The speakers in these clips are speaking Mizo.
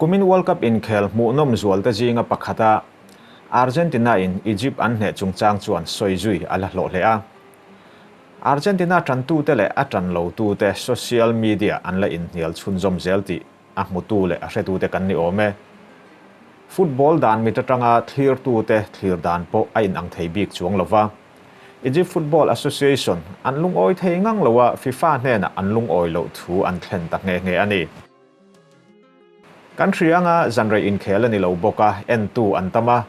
Kumin World Cup inkhel hmuhnawm zualte zinga pakhata Argentina-in Egypt an hneh chungchang chuan sawi zui a la hlawh hle a. Argentina tantute leh a tan lotute social media an la inhnial chhunzawm zel tih a hmutu leh a hretute kan ni awm e. Football dan mit atanga thlirtute thlir dan pawh a inang thei bik chuang lo va. Egypt Football Association an lungawi thei ngang lo a, FIFA hnenah an lungawi loh thu an thlen ta nghe nghe a ni. Kan hria anga zanrei inkhel a ni lo bawk a, entu an tam a.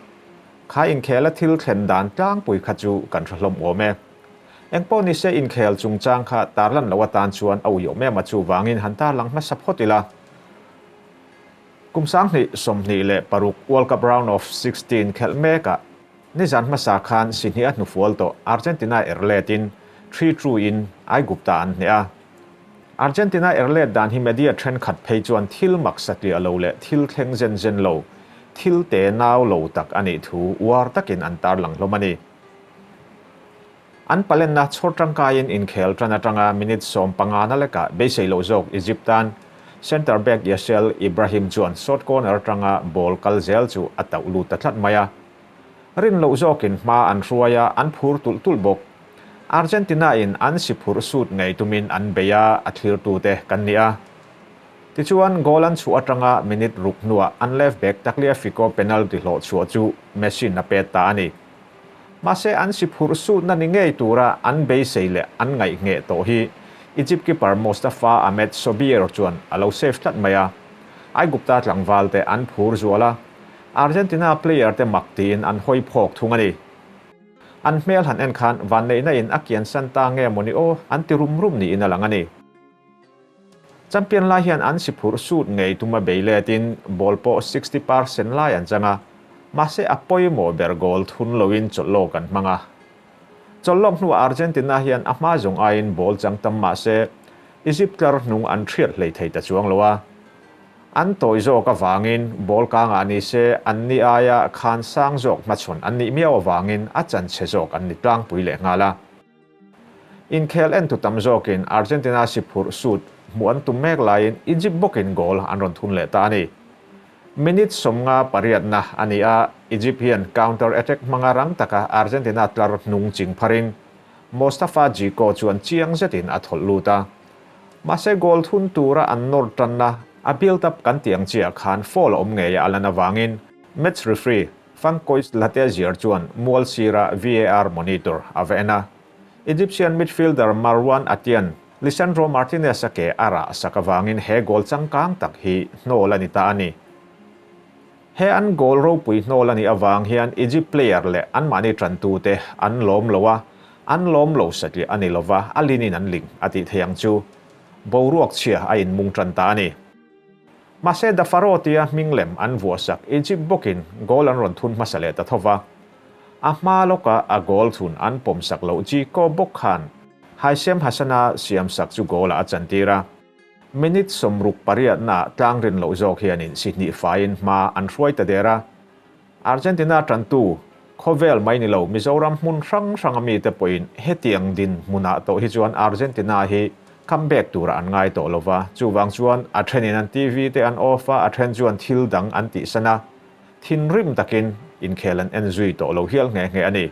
Kha inkhela thil thlen dan tlangpui kha chu kan hre hlawm awm e. Engpawh nise inkhel chungchang kha tarlan loh atan chuan a uiawm em a chuvangin han tarlang hmasa phawt ila. Kum 2026 World Cup Round of 16 khelh mekah nizan hmasa khan Sihnih a hnufual tawh Argentina er letin 3-2 in Aigupta an hneh a. Argentina er let dan hi media thenkhat phei chuan thil mak satliah lo leh thil thleng zen zen lo, thil te nau lo tak a nih thu uar takin an tarlang hlawm a ni. An palenna chhawr tangkaiin inkhel tan atanga minute 15 na lekah beisei loh zawk Egypt tan centre back Yasel Ibrahim chuan short corner atanga ball kal zel chu a tauh lut ta tlat mai a. Rin loh zawkin hma an hruai a, an phur tulh tulh bawk. Argentina-in an si phurh sut ngei tumin an bei a, a thlirtute kan ni a. Tichuan, goal an chhuah atanga minute ruk hnuah an left back Tagliafico penalty hlawh chhuah chu Messi-in a pet ta a ni. Mahse, an si phurh sutna ni ngei tura an beisei leh an ngaihngheh tawh hi Egypt keeper Mostafa Ahmed Sobier chuan a lo save tlat mai a. Aigupta tlangval te an phur zual a, Argentina player te mak tiin an hawi phawk thung a ni. An hmel han en khan vanneihna in a kian san ta nge mawni aw an ti rum rum niin a lang a ni. Champion lai hian an si phurh sut ngei tuma bei letin ball pawh 60% lai an chang a, mahse a pawimawh ber goal thun loin chawlh lawk an hmang a. Chawlh lawk hnuah Argentina hian a hma zawng aiin ball chang tam mahse Egypt tlar hnung an hriat hlei thei ta chuang lo a. An tawi zawk avangin ball kangah ni se an ni aia khan sang zawk hmachhawn an nih miau avangin a chanchhe zawk an ni tlangpui leh nghal a. Inkhel entu tam zawkin Argentina si phurh sut hmuh an tum mek laiin Egypt bawkin goal an rawn thun leh ta a ni. Minute 58na a ni a, Egypt hian counter attack hmanga rang taka Argentina tlar hnung ching pharin Mostafa Zico chuan chiang zetin a thawlh lut a. Mahse goal thun tura an nawr tanna a build up kan tih ang chiah khan foul a awm ngei a lan avangin match referee Francois Letexier chuan mual sira VAR monitor a va en a. Egyptian midfielder Marwan Atian Lisandro Martinez-a ke a rah sak avangin he goal changkang tak hi hnawl a ni ta a ni. He an goal ropui hnawl a nih avang hian Egypt player leh anmahni tantute an lawm lo a, an lawm lo satliah a ni lova, a linin an ling a tih theih ang chu. Boruak chhia a inmung tan ta a ni. Mahse Da Faro tia hming lem an vuahsak Egypt bawkin goal an rawn thun hmasa leh ta tho va. A hma lawka a goal thun an pawmsak loh Zico bawk khan Haisem Hassana siamsak chu goal-ah a chantir a. Minute 68naah tlang rin loh zawk hianin si hnih faiin hma an hruai ta der a. Argentina tantu, khawvel mai ni lo Mizoram hmun hrang hranga mite pawhin hetiang dinhmunah tawh hi chuan Argentina hi comeback turah an ngai tawh lo va, chuvang chuan a thenin an TV te an off a, a then chuan thil dang an tihsan a, thinrim takin inkhel an en zui tawh lo hial nghe nghe a ni.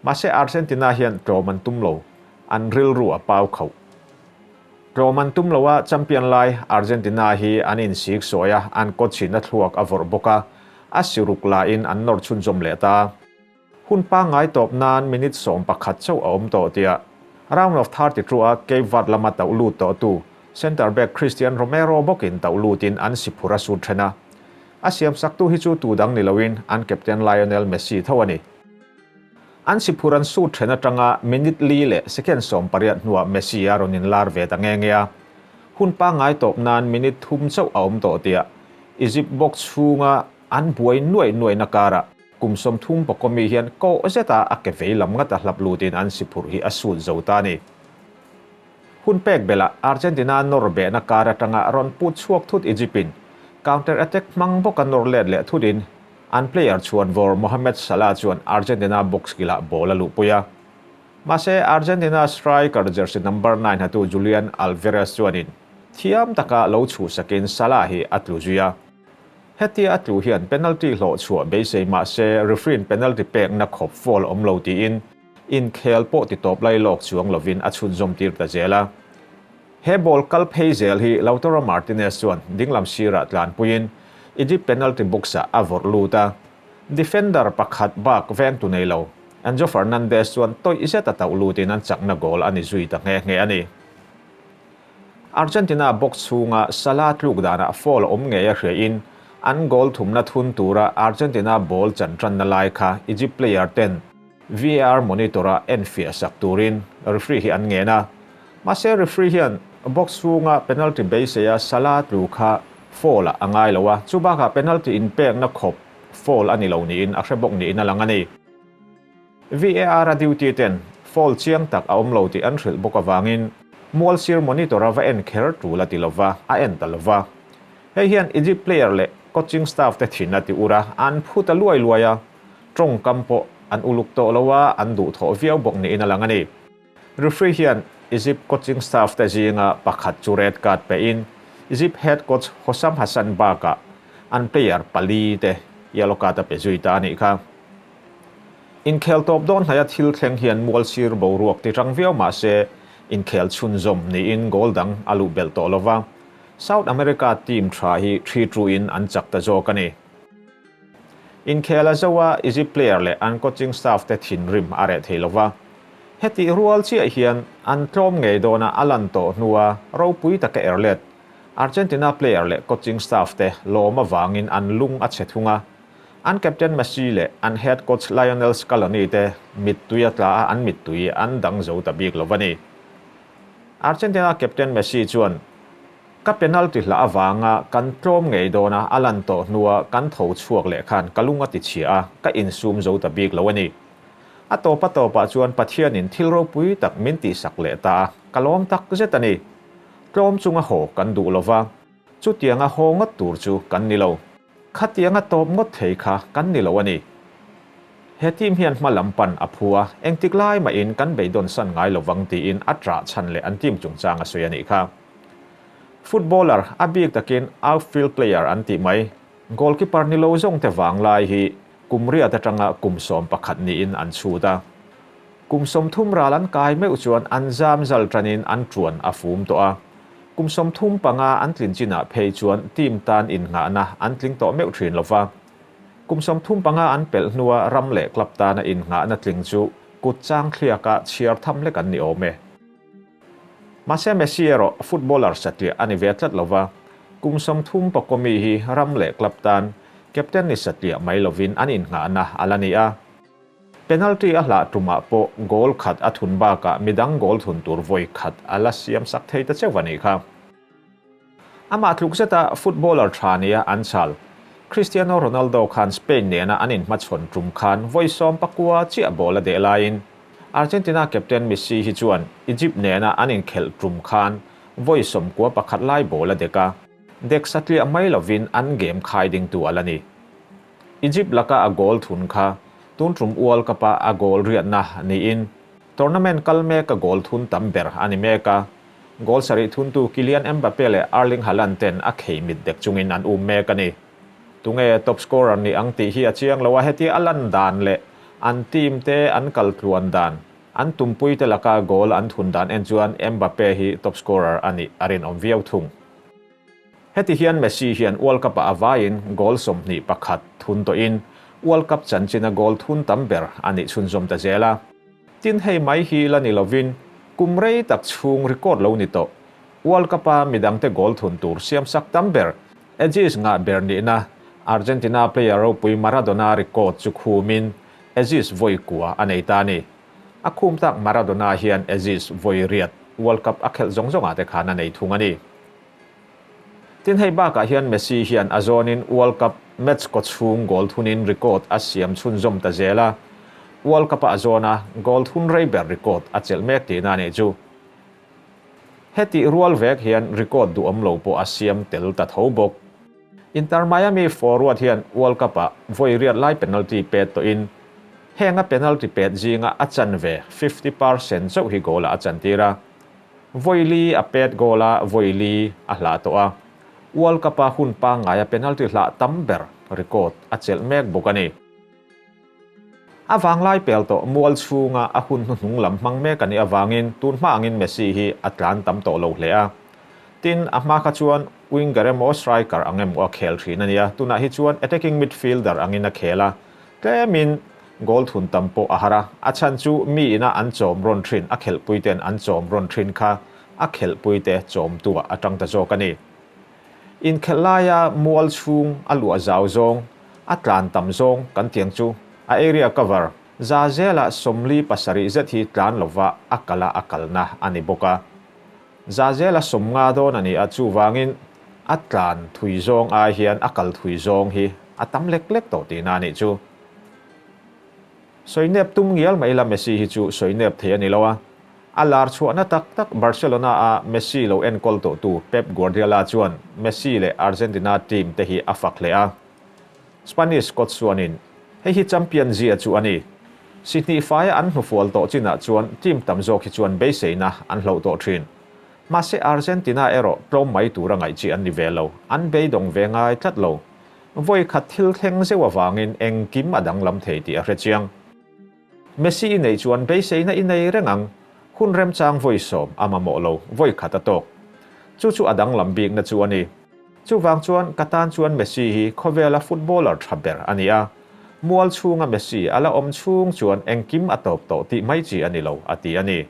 Mahse Argentina hian tlawm an tum lo, an rilru a pau khauh. Tlawm an tum lo a, champion lai Argentina hi an insik sawi a, an coach-in a thluak a vawrh bawk a, a siruk lahin an nawr chhunzawm leh ta. Hun pangngai tawp nan minute 11 chauh a awm tawh tia round of 32 a Cape Verde lama tauh lut tawhtu centre back Cristian Romero bawkin tauh lutin an si phur a sut then a. A siamsaktu hi chu tu dang ni loin an captain Lionel Messi tho a ni. An si phur an sut then atanga minute li leh second 18 hnuah Messi a rawn inlar ve ta nge nge a. Hun pangngai tawp nan minute 3 chauh a awm tawh tia Egypt box chhunga an buai nuai nuai na karah kum 30 pawkawmi hian kawh zeta a ke vei lam ngata hlap lutin an si phurh hi a sut zo ta a ni. Hun pek belah Argentina nawr behna kar atanga rawn put chhuak thut Egypt-in counter attack hmang bawka nawr let leh thutin an player chhuan vawr Mohamed Salah chuan Argentina box kilah ball a luhpui a. Mahse Argentina striker jersey number 9 hatu Julian Alvarez chuanin thiam taka lo chhuhsakin Salah hi a tlu zui a. Hetia a tlu hian penalty hlawh chhuah beisei mah se referee-in penalty pekna khawp foul awm lo tiin inkhel pawh ti tawp lai lawk chuang lovin a chhunzawm tir ta zel a. He ball kal phei zel hi Lautaro Martinez chuan dinglam sirah tlanpuiin Egypt penalty box-ah a vawrh lut a. Defender pakhat bak vengtu nei lo Enzo Fernandez chuan tawih zet a tauh lutin an chakna goal a ni zui ta nghe nghe a ni. Argentina box chhunga Salah tluk danah foul awm ngei a hriain an goal thumna thun tura Argentina ball chan tanna lai kha Egypt player ten VAR monitor-a enfiah sak turin referee hi an ngen a. Mahse referee hian box chhunga penalty beiseia Salah tlu kha foul-ah a ngai lo a, chubakah penalty inpekna khawp foul a ni lo niin a hre bawk niin a lang a ni. VAR a duty ten foul chiang tak a awm lo tih an hrilh bawk avangin mual sir monitor a va en kher tul a ti lova, a en ta lova. Hei hian Egypt player leh coaching staff te thin a ti ur a, an phu ta luai luai a, tawngkam pawh an uluk tawh lo a, an duhthawh viau bawk niin a lang a ni. Referee hian Egypt coaching staff te zinga pakhat chu red card pein Egypt head coach Hossam Hassan bakah an player pali te yellow card a pe zui ta a nih kha. Inkhel tawp dawn hnaia thil thleng hian mual sir boruak ti rang viau mah se inkhel chhunzawm niin goal dang a luh belh tawh lova, South America team tha hi thi truin an chak ta zawk a ni. Inkhel a zo a, Egypt player leh an coaching staff te thinrim a reh thei lova. Hetih rual chiah hian an tlawm ngei dawna a lan tawh hnua ropui taka erlet Argentina player leh coaching staff te lawm avangin an lung a chhe thung a. An captain Messi leh an head coach Lionel Scaloni te mittui a tla a, an mittui an dang zo ta bik lo a ni. Argentina captain Messi chuan, Ka penalty hlah avanga kan tlawm ngei dawn a, a lan tawh hnua kan tho chhuak leh khan ka lung a ti chhia a, ka insum zo ta bik lo a ni. A tawp a tawpah chuan Pathianin thil ropui tak min tihsak leh ta a, ka lawm tak zet a ni. Tlawm chunga haw kan duh lova, chutianga haw ngawt tur chu kan ni lo. Khatianga tawp ngawt thei kha kan ni lo a ni. He team hian hma lam pan a phu a, engtik lai mahin kan beidawn san ngai lovang tiin a ṭah chhan leh an team chungchang a sawi a nih kha. Footballer, a bik takin outfield player an tih mai, goalkeeper ni lo zawng te vang lai hi kum riat atanga kum 11 niin an chhut a. Kum 30 ral an kai meuh chuan an zam zal tanin an tuan a fum tawh a. Kum 35 an tlin chinah phei chuan team tan innghahna an tling tawh meuh thin lova. Kum 35 an pelh hnua ram leh club tana innghahna tling chu kut chang thliaka chhiar tham hlek an ni awm e. Mahse Messi erawh footballer satliah a ni ve tlat lova, kum 30 pakawmi hi ram leh club tan captain ni satliah mai lovin an innghahna a la ni a. Penalty a hlah tumah pawh goal khat a thun bakah midang goal thun tur vawi khat a la siam sak thei ta cheuh a nih kha. Amah tluk zeta footballer tha nia an chal. Cristiano Ronaldo khan Spain nena an inhmachhawn tum khan vawi 19 chiah ball a deh laiin Argentina captain Messi hi chuan Egypt nena an inkhelh tum khan vawi 91 lai ball a dek a, dek satliah mai lovin an game khai dingtu a la ni. Egypt laka a goal thun kha tun tum World Cup-a a goal riatna niin tournament kal meka goal thun tam ber a ni mek a. Goal sarih thuntu Kylian Mbappe leh Erling Haaland ten a khei mit dek chungin an um mek a ni. Tunge top scorer ni ang tih hi a chiang lo a, hetia a lan dan leh an team te an kal tluan dan, an tumpui te laka goal an thun dan en chuan Mbappe hi top scorer a nih a rinawm viau thung. Heti hian Messi hian World Cup-ah a vaiin goal 21 thun tawhin World Cup chanchina goal thun tam ber a nih chhunzawm ta zel a. Tin hei mai hi la ni lovin kum rei tak chhung record lo ni tawh. World Cup-a midangte goal thun tur siamsak tam ber, assist ngah ber nihna Argentina player ropui Maradona record chu khumin assist vawi kua a nei ta a ni. A khum tak Maradona hian assist vawi riat World Cup a khelh zawng zawngah te khan a nei thung a ni. Tin hei bakah hian Messi hian a zawnin World Cup match kaw chhung goal thunin record a siam chhunzawm ta zel a, World Cup-a a zawna goal thun rei ber record a chelh mek tihna a nih chu. Hetih rual vek hian record duhawm lo pawh a siam tel ta tho bawk. Inter Miami forward hian World Cup-ah vawi riat lai penalty pet tawhin henga penalty pet zinga a chanve 50% chauh hi goal-ah a chantir a. Vawi li a pet goal a, vawi li a hlah tawh a. World Cup-a hun pangngaia penalty hlah tam ber record a chelh mek bawk a ni. A vanglai pel tawh mual chhunga a hun hnuhnung lam hmang mek a nih avangin tun hma angin Messi hi a tlan tam tawh lo hle a. Tin, a hma kha chuan winger emaw striker ang emaw a khel thin a nia, tunah hi chuan attacking midfielder angin a khel a, tlemin goal thun tam pawh a har a, a chhan chu mi ina an chawm rawn thin, a khelhpuite'n an chawm rawn thin kha a khelhpuite chawmtuah a tang ta zawk a ni. Inkhelh laia mual chhung a luah zau zawng, a tlan tam zawng kan tiang chu a area cover za zela 47 zet hi tlan lova a kala a kalna a ni bawk a. Za zela 50 dawn a ni a, chuvangin a tlan thui zawng ai hian a kal thui zawng hi a tam lek lek tawh tihna a nih chu. Sawi nep tum ngial mai la Messi hi chu sawi nep thei a ni lo a. A lar chhuahna tak tak Barcelona a Messi lo enkawl tawhtu Pep Guardiola chuan Messi leh Argentina team te hi a fak hle a. Spanish coach chuanin, Hei hi champion zia chu a ni. Si hnih faia an hnufual tawh chinah chuan team tam zawk hi chuan beiseina an hloh tawh thin. Mahse Argentina erawh tlawm mai tura ngaih chi an ni ve lo, an beidawng ve ngai tlat lo. Vawi khat thil thleng zeuh avangin engkim a danglam thei tih a hre chiang. Messi i neih chuan beiseina i nei reng ang, hun remchang vawi sawm a mamawh lo, vawi khat a tawk. Chu chu a danglam bikna chu a ni. Chuvang chuan ka tan chuan Messi hi khawvela footballer tha ber a ni a, mual chhunga Messi a la awm chhung chuan engkim a tawp tawh tih mai chi a ni lo, a ti a ni.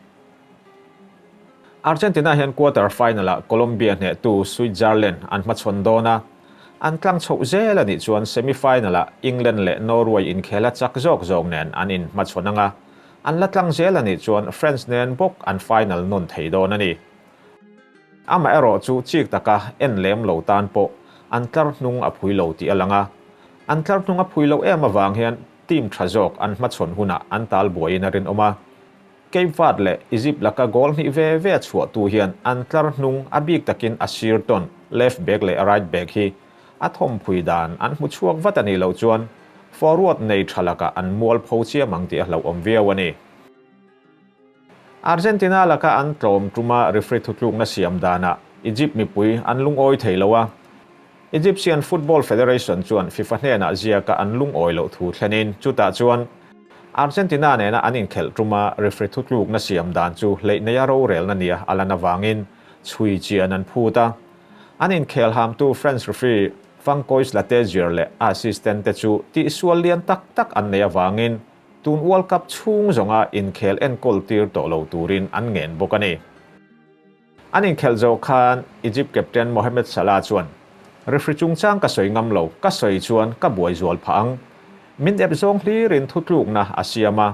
Argentina hian quarter final-ah Colombia hnehtu Switzerland an hmachhawn dawn a, an tlang chhoh zel a nih chuan semi final-ah England leh Norway inkhel a chak zawk zawk nen an inhmachhawn ang a, an la tlang zel a nih chuan France nen bawk an final nawn thei dawn a ni. Amaherawh chu chik taka en lem lo tan pawh an tlar hnung a phui lo tih a lang a, an tlar hnung a phui loh em avang hian team tha zawk an hmachhawn hunah an tal buaiin a rinawm a. Cape Verde leh Egypt laka goal hnih ve ve a chhuahtu hian an tlar hnung a bik takin a sir tawn, left back leh right back, hi a thawmphui dan an hmu chhuak vat a nih loh chuan forward nei tha lakah an mualpho chiam ang tih a hlauhawm viau a ni. Argentina laka an tlawm tuma referee thutlukna siam danah Egypt mipui an lungawi thei lo a, Egyptian Football Federation chuan FIFA hnenah ziaka an lungawi loh thu thlenin chutah chuan Argentina nena an inkhelh tuma referee thutlukna siam dan chu hleih neia rorelna nia a lan avangin chhui chian an phut a. An inkhel hamtu French referee Francois Latezier leh a assistant te chu tihsual lian tak tak an neih avangin tun World Cup chhung zawnga inkhel enkawl tir tawh lo turin an ngen bawk a ni. An inkhelh zawh khan Egypt captain Mohamed Salah chuan, Referee chungchang ka sawi ngam lo, ka sawi chuan ka buai zual phah ang. Min ep zawng hlirin thutlukna a siam a,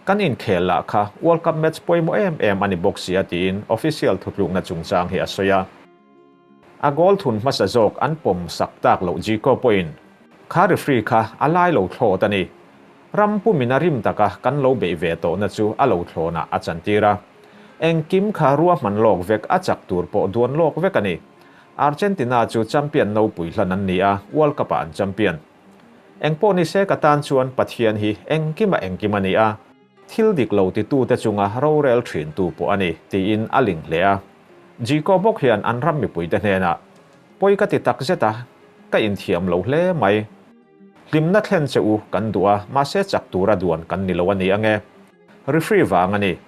kan inkhel lah kha World Cup match pawimawh em em a ni bawk sia tiin official thutlukna chungchang hi a sawi a. A goal thun hmasa zawk an pawm sak tak loh Zico pawhin kha referee kha a lai lo thlawt a ni. Ram pumin a rim taka kan lo beih ve tawhna chu a lo thlawnah a chantir a. Engkim kha ruahman lawk vek a chak tur pawh duan lawk vek a ni. Argentina chu champion nopui hlan an ni a, World Cup-ah an champion. Engpawh ni se ka tan chuan Pathian hi engkima engkim a ni a, thil dik lo titute chunga rorel thintu pawh a ni, tiin a ling hle a. Zico bawk hian an ram mipuite hnenah, Pawi ka ti tak zet a, ka inthiam lo hle mai. Hlimna thlen che u kan duh a, mahse chak tura duan kan ni lo a ni ange. Referee vang a ni.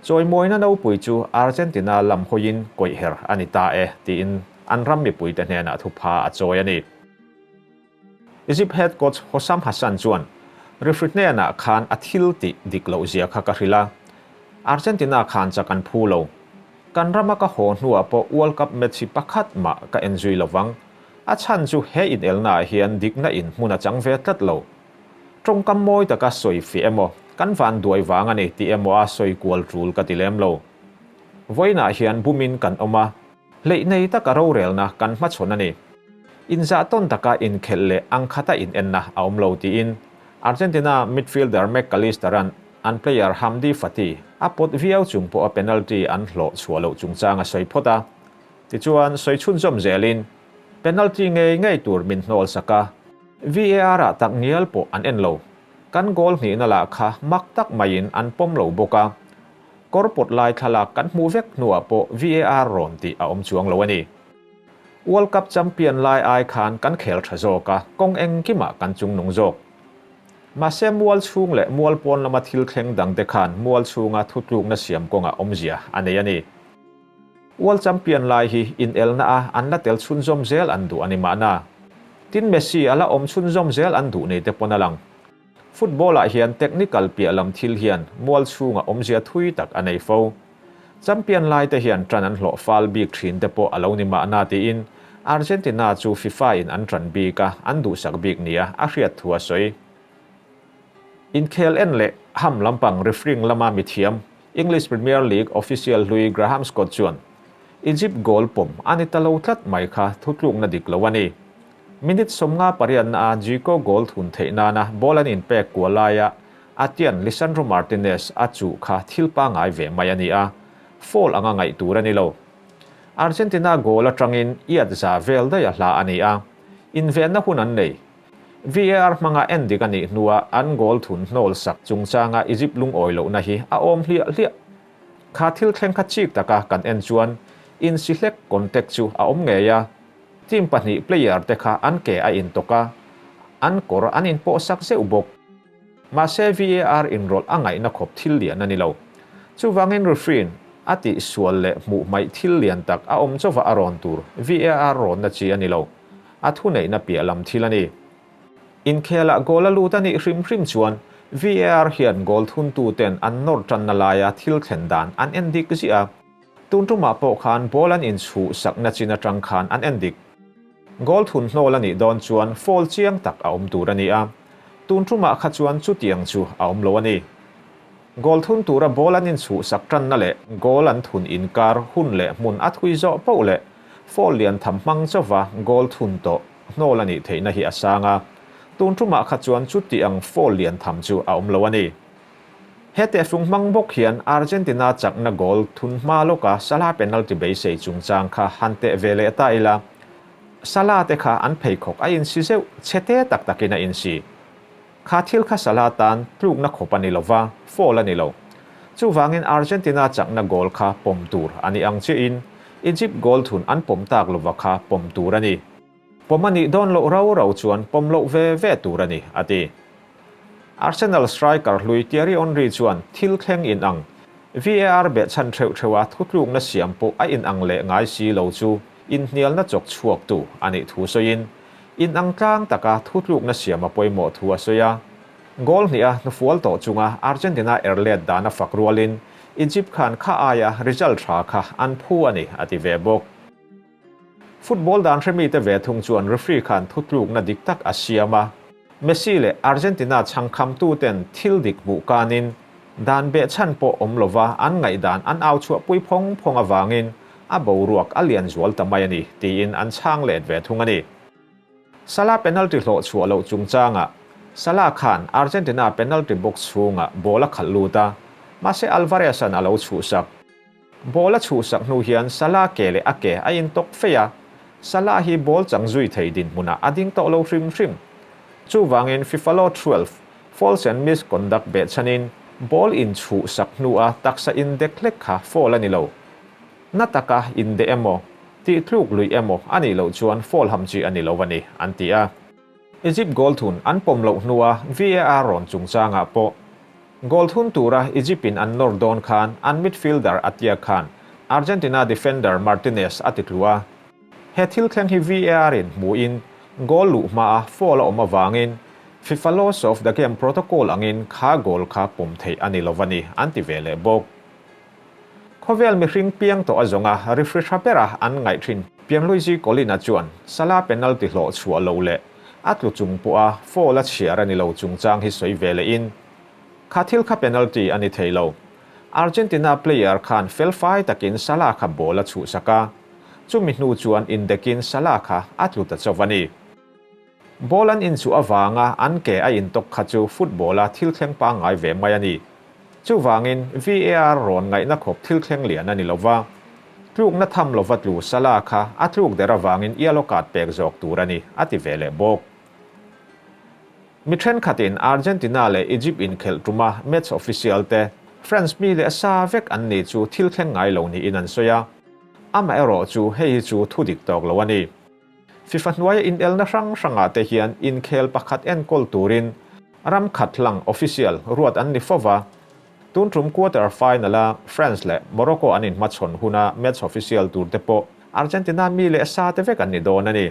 Chawimawina nopui chu Argentina lam hawiin kawih her a ni ta e, tiin an ram mipuite hnenah thupha a chawi a ni. Egypt head coach Hossam Hassan chuan, Referee hnenah khan a thil tih dik loh zia kha ka hrilh a. Argentina khan chak an phu lo. Kan rama ka haw hnuah pawh World Cup match hi pakhat mah ka en zui lo vang. A chhan chu he inelnaah hian dikna in hmun a chang ve tlat lo. Tawngkam mawi taka sawi fiah emaw, kan van duai vang a ni tih emaw a sawi kual tul ka ti lem lo. Vawiinah hian bumin kan awm a, hleih nei taka rorelna kan hmachhawn a ni. Inzahtawn taka inkhelh leh angkhata inenna a awm lo tiin Argentina midfielder Mac Allister-a'n an player Hamdi Fati a pawt viau chung pawha penalty an hlawh chhuah loh chungchang a sawi phawt a. Tichuan, sawi chhunzawm zelin penalty ngei ngei tur min hnawl sak a. VAR-ah tak ngial pawh an en lo. Kan goal hnihna lah kha mak tak maiin an pawm lo bawk a. Kawr pawt lai thlalak kan hmuh vek hnuah pawh VAR rawn tih a awm chuang lo a ni. World Cup champion lai ai khan kan khel tha zawk a, kawng engkimah kan chungnung zawk. Mahse mual chhung leh mual pawn lama thil thleng dangte khan mual chhunga thutlukna siam kawngah awmzia a nei a ni. World champion lai hi inelna a an la tel chhunzawm zel an duh a ni mahna. Tin Messi a la awm chhunzawm zel an duh nei te pawn a lang. Football ah hian technical piah lam thil hian mual chhunga awmzia thui tak a nei fo. Champion lai te hian ṭan an hlawh fal bik ṭhin te pawh a lo ni mahna tiin Argentina chu FIFA in an ṭan bik a, an duhsak bik nia a hriat thu a sawi. Inkhel en leh ham lampang refereeing lama mithiam English Premier League official hlui Graham Scott chuan Egypt goal pawm a ni ta lo tlat mai kha thutlukna dik lo a ni. Minute 50 pariatna a Zico goal thun theih nana ball an inpek kual laia Atian Lisandro Martinez a chuh kha thil pangngai ve mai a ni a, foul anga ngaih tur a ni lo. Argentina goal atangin iat za vel daih a hla a ni a, invenna hun an nei. VAR hmanga en dik a nih hnua an goal thun hnawl sak chungchanga Egypt lungawi lohna hi a awm hliah hliah. Kha thil thleng kha chik taka kan en chuan insi hlek contact chu a awm ngei a, team pahnih player te kha an ke a intawk a, an kawr an inpawh sak zeuh bawk. Mahse VAR inrawlh a ngaihna khawp thil lian a ni lo. Chuvangin referee-in a tih sual leh hmuh hmaih thil lian tak a awm chauva a rawn tur VAR rawnna chi a ni lo. A thuneihna piah lam thil a ni. Inkhelah goal a lut a nih hrim hrim chuan VAR hian goal thuntuten an nawr tanna laia thil thlen dan an en dik ziah a. Tun tumah pawh khan ball an inchhuh sakna chin atang khan an en dik. Goal thun hnawl a nih dawn chuan foul chiang tak a awm tur a ni a. Tun tumah kha chuan chutiang chu a awm lo a ni. Goal thun tura ball an inchhuh sak tanna leh goal an thun inkar hun leh hmun a thui zawh poh leh foul lian tham hmang chauva goal thun tawh hnawl a nih theihna hi a sang a. Tun tumah kha chuan chuti ang foul lian tham chu a awm lo a ni. He tehfung hmang bawk hian Argentina chakna goal thun hma lawka Salah penalty beisei chungchang kha han teh ve leh ta ila. Salah te kha an pheikhawk a insi zeuh, chhe te tak takin a insi. Kha thil kha Salah tan tlukna khawp a ni lova, foul a ni lo. Chuvangin Argentina chakna goal kha pawm tur a ni ang chiahin Egypt goal thun an pawm tak lova kha pawm tur a ni. Pawm a nih dawn loh rau rau chuan pawm loh ve ve tur a ni, a ti. Arsenal striker hlui Thierry Henry chuan thil thleng inang, VAR behchhan theuh theuha thutlukna siam pawh a inang leh ngai si lo chu inhnialna chawk chhuaktu a nih thu sawiin, inang tlang taka thutlukna siam a pawimawh thu a sawi a. Goal hniha hnufual tawh chunga Argentina er let dan a fak rualin Egypt khan kha aia result tha kha an phu a ni, a ti ve bawk. Football dan hremite ve thung chuan referee khan thutlukna dik tak a siam a. Messi leh Argentina chhangkhamtuten thil dik hmuh kanin dan behchhan pawh awm lova an ngaihdan an au chhuahpui phawng phawng avangin a boruak a lian zual ta mai a ni, tiin an chhang let ve thung a ni. Salah penalty hlawh chhuah loh chungchangah Salah khan Argentina penalty box chhungah ball a khalh lut a, mahse Alvarez-a'n a lo chhuhsak. Ball a chhuhsak hnu hian Salah ke leh a ke a intawk feih a, Salah hi ball chang zui thei dinhmunah a ding tawh lo hrim hrim. Chuvangin FIFA Law 12, False and Misconduct behchhanin ball inchhuhsak hnua taksa indek hlek kha foul a ni lo. Na taka indeh emaw, tihtluk luih emaw a nih loh chuan foul ham chi a ni lo a ni, an ti a. Egypt goal thun an pawm loh hnua VAR rawn chungchangah pawh Goal thun tura Egypt in an nawr dawn khan an midfielder Attia khan Argentina defender Martinez a titlu a. He thil thleng hi VAR in hmuhin goal luh hmaa foul a awm avangin FIFA Laws of the Game protocol angin kha goal kha pawm theih a ni lo a ni, an ti ve leh bawk. Khawvel mihring piang tawh a zawnga referee tha bera an ngaih thin Pianluigi Collina chuan Salah penalty hlawh chhuah lo leh a tlu chung pawha foul a chhiar a ni lo chungchang hi sawi ve lehin, Kha thil kha penalty a ni thei lo. Argentina player khan felfai takin Salah kha ball a chhuhsak a, chumi hnu chuan indekin Salah kha a tlu ta chauh a ni. Ball an inchuh avanga an ke a intawk kha chu football-a thil thleng pangngai ve mai a ni. Chuvangin VAR rawn ngaihna khawp thil thleng lian a ni lo va. Tlukna tham lova tlu Salah kha a tluk der avangin yellow card pek zawk tur a ni, a ti ve leh bawk. Mi thenkhatin Argentina leh Egypt inkhelh tuma match official te France mi leh sa vek an ni chu thil thleng ngai lo niin an sawi a. Amaherawhchu hei hi chu thu dik tawk lo a ni. FIFA hnuaia inelna hrang hrangah te hian inkhel pakhat enkawl turin ram khat hlang official ruat an ni fo va. Tun tum quarter final-a France leh Morocco an inhmachhawn huna match official tur te pawh Argentina mi leh sa te vek an ni dawn a ni.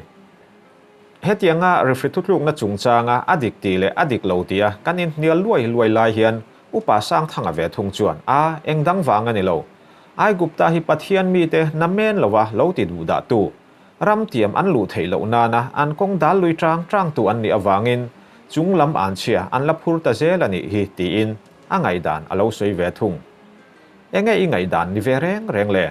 Hetianga referee thutlukna chungchanga a dik tih leh a dik lo tia kan inhnial luai luai lai hian Upa Sangthanga ve thung chuan a eng dang vang a ni lo. Aigupta hi Pathian mite namen lova lo ti duh dah tu, ram tiam an luh theih loh nana an kawng dal lui tang tangtu an nih avangin chung lam anchhia an la phur ta zel a nih hi tiin a ngaihdan a lo sawi ve thung. Enge i ngaihdan ni ve reng reng le?